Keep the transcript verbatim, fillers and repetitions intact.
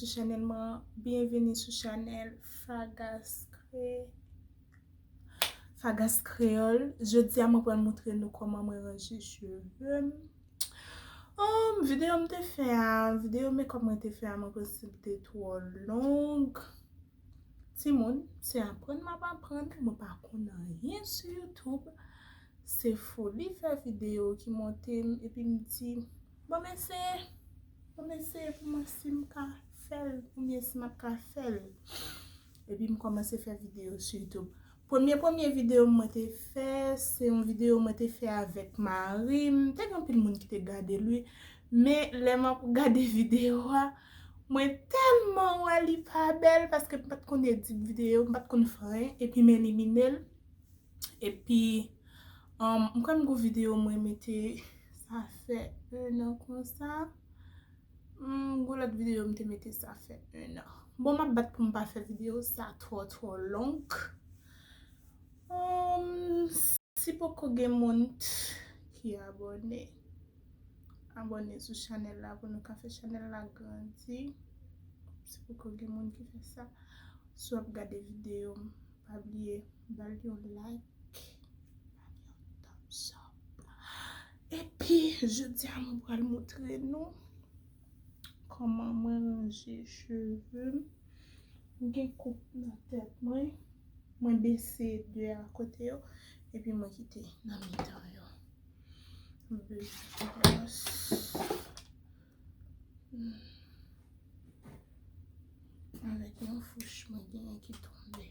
Sou chanèl mwen, byenveni sou chanèl Fagas Kre- Fagas Kreyòl. Jodi a mwen pral montre nou kòman mwen ranje cheve m. Um, videyo m te fè a, videyo mekòp mwen te fè a, mwen panse l te twò long. Timoun, se aprann m ap aprann, mwen pa konn anyen sou YouTube. Se foli fè videyo ki monte m, epi m di, bon, m eseye, bon, m eseye pou m wè si m ka fè l, oubyen si m ap ka fè l. Epi m kòmanse fè videyo sou YouTube. Premye, premye videyo mwen te fè, se yon videyo mwen te fè avèk mari m. Te gen anpil moun ki te gade l, wi. Men lè m ap gade videyo a, mwen tèlman wè li pa bèl, paske m pa t konn edit videyo, m pa t konn fè anyen, epi m elimine l. Epi, um, m kwè m gon videyo mwen mete, sa fè en an konsa. Hmm, gon lòt videyo m te mete, sa fè en an. Bon, m ap bat pou m pa fè videyo sa twò, twò long. Um, si poko gen moun ki abòne, abòne sou chanèl la pou nou ka fè chanèl la grandi. Si poko gen moun ki fè sa, si w ap gade videyo m, pa bliye ba l yon like, ba l yon thumbs up. Epi, jodi a, mwen pral montre nou kòman mwen ranje cheve m. M gen koup nan tèt mwen. Mwen bese de a kote yo. Epi mwen kite nan mitan yo. Mwen bezwen bwòs. Hmm. Avèk yon fouch mwen genyen ki tonbe.